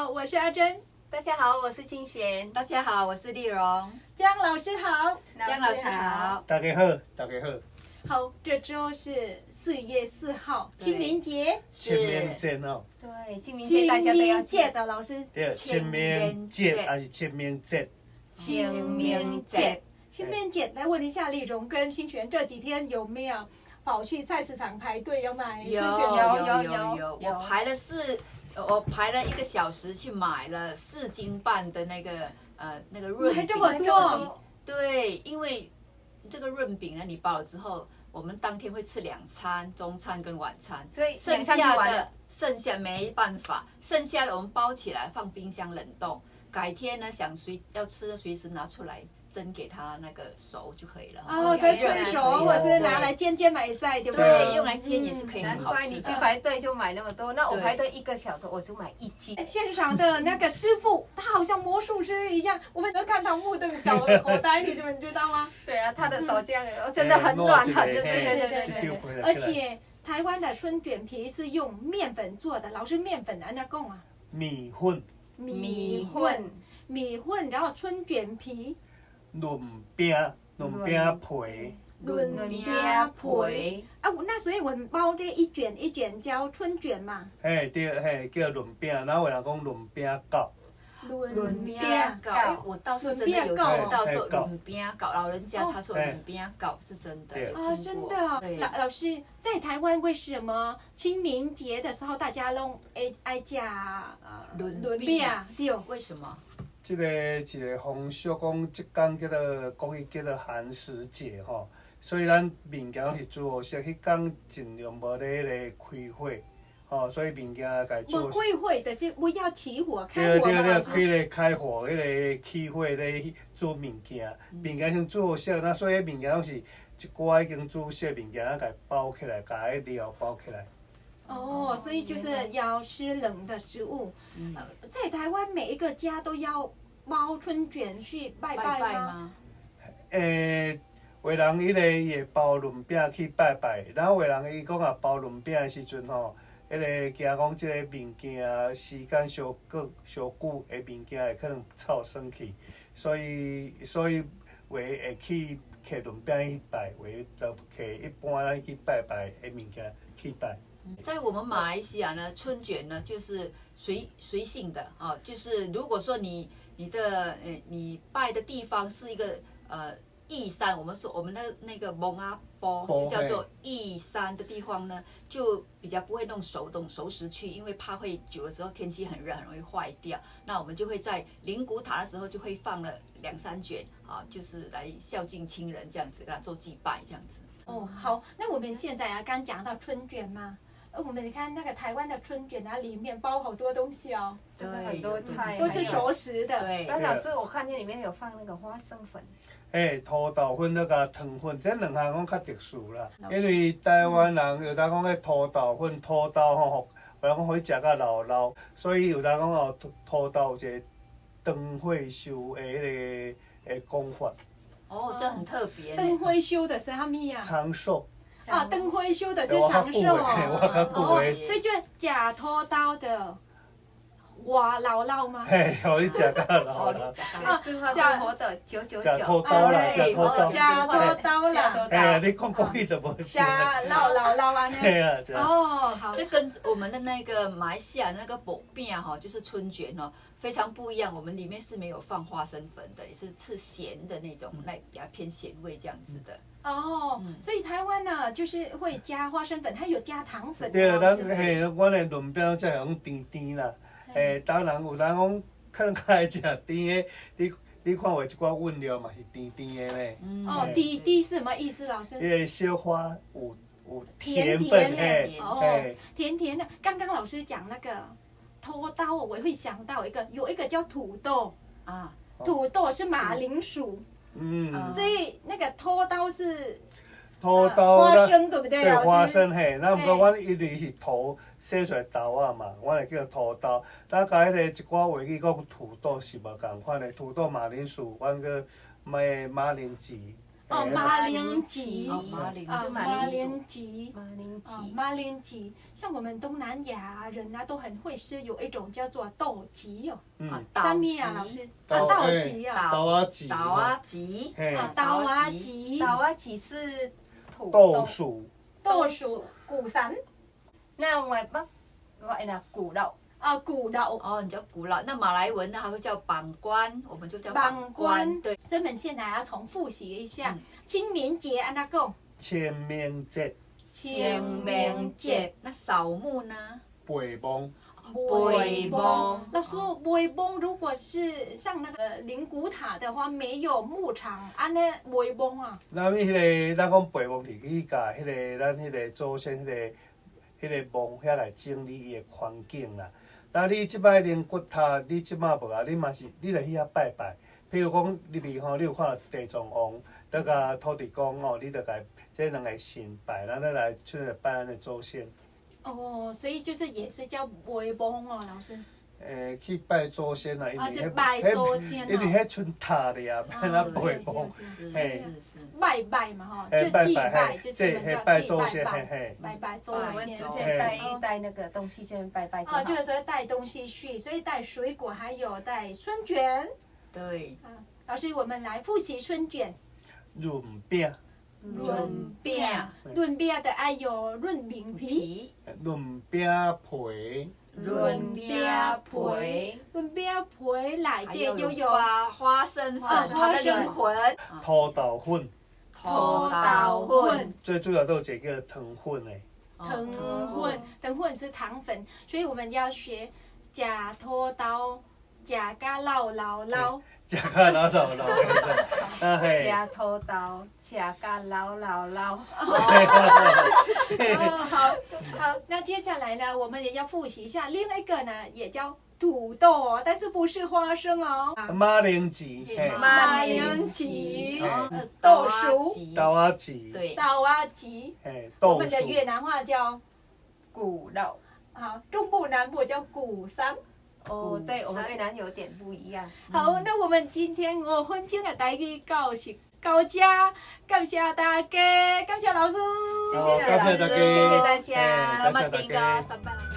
好，我是阿珍。大家好，我是金璇。大家好，我是麗蓉。江老師好。江老師好。大家好，大家好。好，這週是4月4號，清明節。清明節哦。對，清明節大家都要記得老師。對，清明節還是清明節？清明節。清明節，來問一下麗蓉跟新璇，這幾天有沒有跑去菜市場排隊要買？有有有有，我排了1個小時去買了4斤半的那個潤餅。這麼多？對，因為這個潤餅呢，你包了之後，我們當天會吃兩餐，中餐跟晚餐。所以剩下沒辦法，剩下的我們包起來放冰箱冷凍，改天呢想隨要吃隨時拿出來蒸給它那個熟就可以了。哦，可以炊熟，或者是拿來煎煎買菜，對不對？對，用來煎也是可以，很好吃的。難怪你去排隊就買那麼多，那我排隊1個小時，我就買1斤。現場的那個師傅，他好像魔術師一樣，我們都看到目瞪小口呆，你們知道嗎？對啊，他的手這樣真的很軟，很對對對對對。而且台灣的春捲皮是用麵粉做的，老師麵粉按怎講啊？米粉。米粉，米粉，然後春捲皮。潤餅，潤餅皮。潤餅皮。啊，那所以我們包這一卷一卷叫春捲嘛。嘿，對，嘿，叫潤餅，然後有人講潤餅餃。潤餅餃，我倒是真的有聽到說潤餅餃，老人家他說潤餅餃是真的。啊，真的。老師，在台灣為什麼清明節的時候大家攏愛愛食潤餅？對，為什麼？這個一個風俗講，這工叫做國語叫做寒食節吼，所以咱物件攏是煮好食，彼工盡量無咧彼個開火，吼，所以物件共煮。無開火，就是不要起火，開火。對對對，開個開火，彼個起火咧煮物件，物件先煮好食，那所以物件攏是一寡已經煮熟物件，共包起來，共彼料包起來。哦，所以就是要吃冷的食物。在台灣每一個家都要包春捲去拜拜嗎？欸，有人彼個伊會包潤餅去拜拜，然後有人伊講啊包潤餅的時陣吼，彼個驚講這個物件時間傷久傷久，的物件會可能臭酸去，所以有會去摕潤餅去拜，有就摕一般咱去拜拜的物件去拜。在我們馬來西亞呢，春捲呢就是隨性的啊，就是如果說你拜的地方是一個義山，我們說我們的那個墓仔埔就叫做義山的地方呢，就比較不會弄熟食去，因為怕會久了之後天氣很熱，很容易壞掉。那我們就會在靈骨塔的時候就會放了兩三卷啊，就是來孝敬親人這樣子，給他做祭拜這樣子。哦，好，那我們現在啊，剛講到春捲嘛。我們看那個台灣的春捲啊，裡面包好多東西哦，對，很多菜，都是熟食的。對，但老師，我看見裡面有放那個花生粉。嘿，土豆粉佮糖粉，這兩項攏較特殊啦。因為台灣人有當講彼土豆粉，土豆吼，有人講予伊食甲老老，所以有當講哦，土豆有一個長歲壽的彼個的講法。哦，這很特別。長歲壽的是啥物啊？長壽。啊，長歲壽的是長壽哦，所以就食土豆的，活老老嗎？嘿，予你食甲老老。啊，智化生活的999。食土豆啦，食土豆。食土豆啦。哎，你講國語就無食老老老按呢。嘿啊，哦，好。這跟我們的那個馬來西亞那個薄餅哈，就是春捲哦，非常不一樣。我們裡面是沒有放花生粉的，也是吃鹹的那種，那比較偏鹹味這樣子的。哦，所以台灣呢，就是會加花生粉，它有加糖粉。對，咱嘿，阮的潤餅才會講甜甜啦。欸，當然有人講可能較愛食甜的，你看有一寡韻料嘛是甜甜的咧。哦，甜甜是什麼意思，老師？因為小可有甜分的，哦，甜甜的。剛剛老師講那個土豆，我會想到一個，有一個叫土豆啊，土豆是馬鈴薯。所以那個土豆是土豆花生對不對？對，花生嘿，那毋過阮因為是土生出來豆仔嘛，阮會叫土豆。咱共彼個一寡話語講土豆是無仝款的，土豆馬鈴薯，阮閣馬鈴薯。哦，馬鈴薯。哦，馬鈴啊，馬鈴薯。馬鈴啊，馬鈴薯，像我們東南亞人啊，都很會吃，有一種叫做豆芨哦。嗯，啥物啊，老師？啊，豆芨啊。豆仔芨。豆仔芨。啊，豆仔芨。豆仔芨是土豆薯。豆薯，古神。那我北我那古老。啊，古老。哦，你叫古老。那馬來文呢，還會叫榜關，我們就叫榜關。對，所以我們現在要重複習一下清明節，按怎講？清明節。清明節。那掃墓呢？陪墓。陪墓。老師，陪墓如果是像那個靈骨塔的話，沒有墓場，按呢陪墓啊？咱彼個，咱講陪墓是去共彼個咱彼個祖先彼個墓遐來整理伊的環境啦。那你這擺靈骨塔，你這擺無啊？你嘛是，你著去遐拜拜。譬如講入去吼，你有看著地藏王，閣共土地公吼，你著共這兩個神拜，咱來出來拜咱的祖先。哦，所以就是也是叫陪墓哦，老師。去拜祖先啦，因為彼拜祖先因為彼賰塔爾，欲按怎陪墓？是是是。拜拜嘛吼，就祭拜，就這麼拜祖先，嘿拜拜祖先。我們之前帶帶那個東西，先拜拜。哦，就是說帶東西去，所以帶水果，還有帶春卷。對。啊，老師，我們來複習春卷。潤餅。潤餅，潤餅的愛有潤餅皮。潤餅皮。潤餅皮，潤餅皮內底又有花生粉，它的靈魂。土豆粉。土豆粉。最主要都有一個叫糖粉的。糖粉，糖粉是糖粉，所以我們要學食土豆，食甲老老老。食甲老老老，食土豆，食甲老老老。好好，那接下來呢，我們也要複習一下另一個呢，也叫土豆，但是不是花生哦。馬鈴薯，馬鈴薯是豆薯，豆仔芨，對，豆仔芨。我們的越南話叫古老，好，中部南部叫古桑。哦，對，我們越南有點不一樣。好，那我們今天5分鐘的台語教室到這，感謝大家，感謝老師，謝謝老師，謝謝大家，謝謝大家。